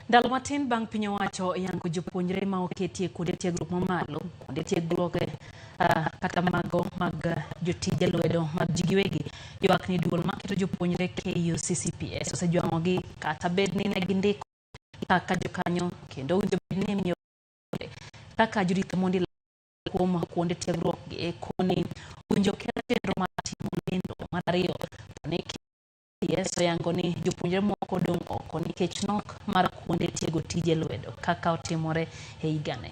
Ndalo matin bang' piny owacho yango jopuonjre ma oketie kuonde tiegruok mamalo, kuonde tiegruok kata mago mag jotije lwedo mag ji giwegi, ywak ni duol maketo jopuonjre KUCCPS osejwang'ogi kata bed ni ne gindiko kaka jokanyo kendo owinjo bed ni imiyo kaka Judith Omondi kuom kuonde tiegruok gi koni owinjo kel chenro mar timo lendo. Mar ariyo to ni KS oyango ni jopuonjre moko odong' oko nikech nok mar kuonde tiego tije lwedo kaka otimore e higani.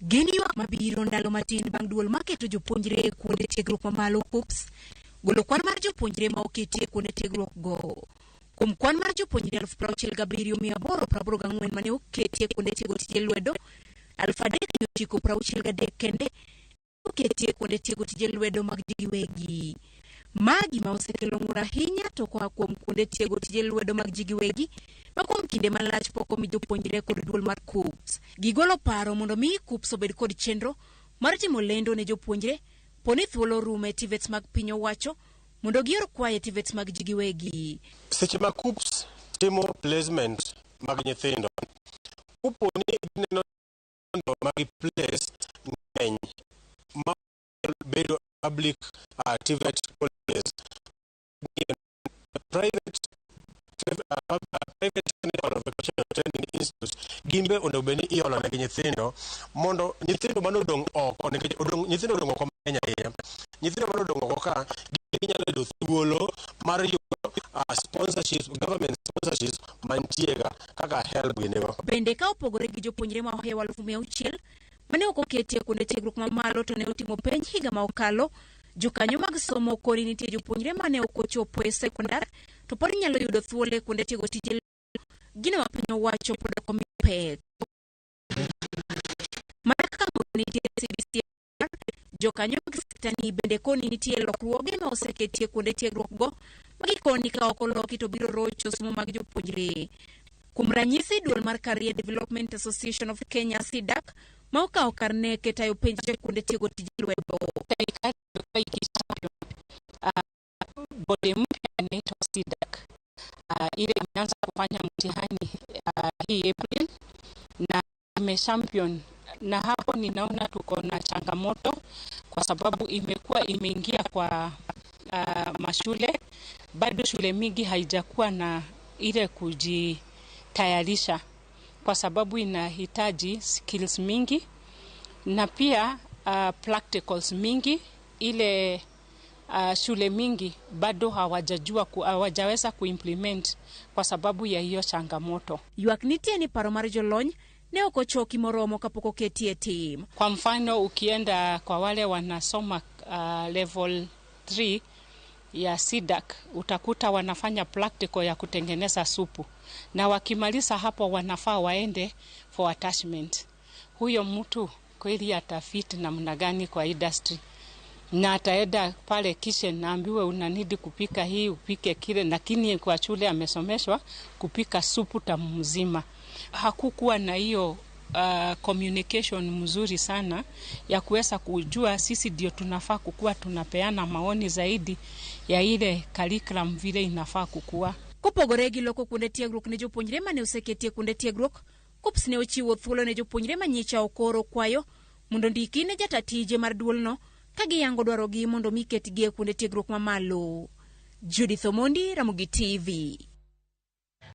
Gin ywak mabiro ndalo matin bang' duol maketo jopuonjre e kuonde tiegruok mamalo KUCCPS golo kwan mar jopuonjre ma oketi e kuonde tiegruok go. Kuom kwan mar jopuonjre 67,884 mane oketi e kuonde tiego tije lwedo, 3,963 kende oketi e kuonde tiego tije lwedo mag ji giwegi. Ma gima osekelo ng'ur ahinya to koa kuom kuonde tiego tije lwedo mag ji giwegi ma kuom kinde malach pok omi jopuonjre kod duol mar KUCCPS. Gigolo paro mondo mi KUCCPS obed kod chenro mar timo lendo ne jopuonjre poni thuolo orumo e TVETs mag piny owacho mondo gior kwayo e TVETs mag ji giwegi. Seche ma KUCCPS timo placement mag nyithindo, kopo ni gineno nyithindo ma gi place ng'eny ma bedo public TVET colleges, private technical or vocational training institutes gimbe onego bed ni iolo negi nyithindo mondo nyithindo mane odong' oko, nikech odong' nyithindo odong' oko mang'eny ahinya. Nyithindo mane odong' oko ka ginyalo yudo thuolo mar yudo sponsorships, government sponsorships mantie ga kaka HELB ginigo. Bende ka opogore gi jopuonjre ma ohewo 600,000 mane ok oketi e kuonde tiegruok mamalo to ne otimo penj higa ma okalo, jokanyo mag somo koni nitie jopuonjre mane ok ochopo e sekondar to pod nyalo yudo thuolo e kuonde tiego tije, gino ma piny owacho pod ok omiyo pek. Mana kaka nitie CBC, jokanyo mag sekta ni bende koni nitie lokruoge ma oseketie kuonde tiegruok go ma gikoni ka ok oloki to biro rocho somo mag jopuonjre. Kuom ranyisi, duol mar Career Development Association of Kenya CDAC ma okawo kar KNEC e tayo penj e kuonde tiego tije lwedo. Serikali imekuwa ikichampion bodi mpya inaitwa CDAC. Ile imeanza kufanya mtihani hii April na imechampion, na hapo ninaona tuko na changamoto kwa sababu imekuwa imeingia kwa mashule, bado shule mingi haijakuwa na ile kujitayarisha kwa sababu inahitaji skills mingi na pia practicals mingi. Ile shule mingi bado hawajajua hawajaweza kuimplement kwa sababu ya hiyo changamoto. Ywak nitie ni paro mar jolony ne ok ochoki moromo kapok oketie tim. Kwa mfano, ukienda kwa wale wanasoma level 3 ya CDAC, utakuta wanafanya practical ya kutengeneza supu, na wakimaliza hapo wanafaa waende for attachment. Huyo mtu kweli atafit namna gani kwa industry? Na ataenda pale kitchen naambiwe unaneed kupika hii, upike kile, lakini kwa shule amesomeshwa kupika supu tamu mzima. Hakukuwa na hiyo communication mzuri sana ya kuweza kujua sisi ndio tunafaa kukuwa tunapeana maoni zaidi ya ile curriculum vile inafaa kukua. Kopogore gi loko kuonde tiegruok ne jopuonjre mane oseketie kuonde tiegruok, KUCCPS ne ochiwo thuolo ne jopuonjre manyicha okoro kwayo mondo ondiki ne jata tije mar duolno ka giyango dwarogi mondo mi ketgi e kuonde tiegruok mamalo. Judith Omondi, Ramogi TV.